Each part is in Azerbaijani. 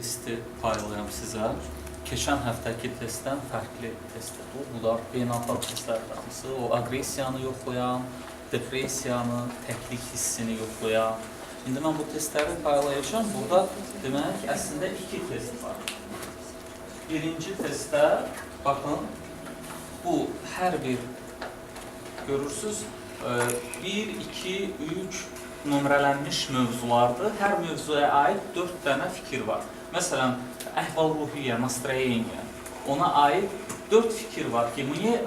testi paylayam sizə. Keçən həftəki testdən fərqli testdir bu. Bunlar beynəlxalq testlərdir hamısı. O aqressiyanı yoxlayan, depressiyanı, təklik hissini yoxlayan. İndi mən bu testləri paylayacağam. Burada demək, əslində iki test var. Birinci testdə baxın, bu hər bir görürsüz, 1, 2, 3 nömrələnmiş mövzulardır. Hər mövzuya aid 4 dənə fikir var. Məsələn, əhval-ruhiyyə, настроение. Ona aid 4 fikir var ki, мне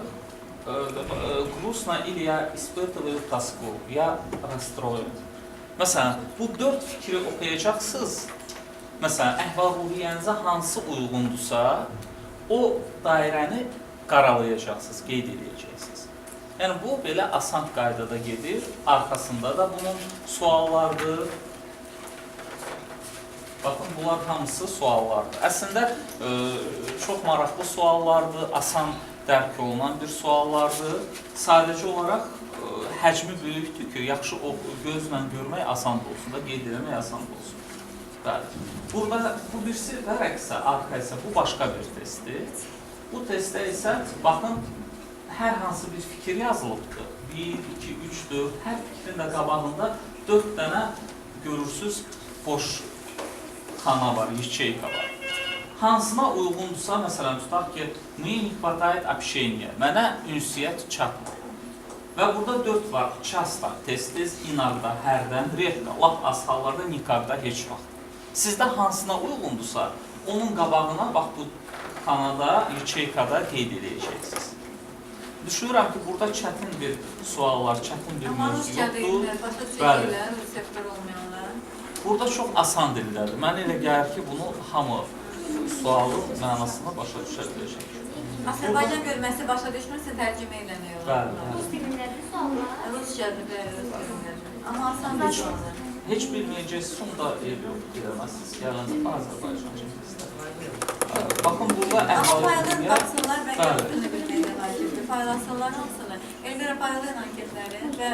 грустно или я испытываю тоску, я расстроен. Məsələn, bu 4 fikri oxuyacaqsınız. Məsələn, əhval-ruhiyyənizə hansı uyğundursa, o dairəni qaralayacaqsınız, qeyd edəcəksiniz. Yəni bu belə asan qaydada gedir. Arxasında da bunun suallardır. Baxın, bunlar hamısı suallardır. Əslində çox maraqlı suallardır, asan dərk olunan bir suallardır. Sadəcə olaraq həcmi böyükdür ki, yaxşı o gözlə görmək asan olsun da, qeyd eləmək asan olsun. Bəli. Burada bu birisi vərəq isə, arxa isə bu başqa bir testdir. Bu testdə isə baxın, hər hansı bir fikir yazılıbdır. 1, 2, 3, 4. Hər fikrin də qabağında 4 dənə görürsüz boş xana var, ячейка var. Hansına uyğundursa, məsələn, tutaq ki, мне не хватает общения, mənə ünsiyyət çatmır. Və burada 4 var. Часто, tez-tez, иногда, hərdən, редко, lap az hallarda, никогда, heç vaxt. Sizdə hansına uyğundursa, onun qabağına bax bu xanada, ячейкада qeyd edəcəksiniz. Düşünürəm ki, burada çətin bir suallar, çətin bir Amma mövzu rusca yoxdur. deyirlər, başa düşəcəklər, reseptor olmayanlar. Burada çox asan dildədir. Mənə elə gəlir ki, bunu hamı sualın mənasını başa düşə biləcək. Azərbaycan görməsi başa düşmürsə tərcümə eləmək olar. Bəli. Rus dilindədir suallar. Ruscadır, bəli, rus dilindədir. Amma asan Heç- suallar. Heç bilməyəcəksiniz, onu da eybi yox, biləməzsiniz. Gələn Azərbaycanca testlər. Baxın, burada Amma əhval faylın baxsınlar, bəlkə bütünü bilmək də vacibdir. Paylasınlar hamısını. Elvira paylayın anketləri və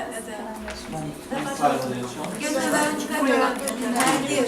Mən paylayacağam. Gözlərini çıxartın. Hər bir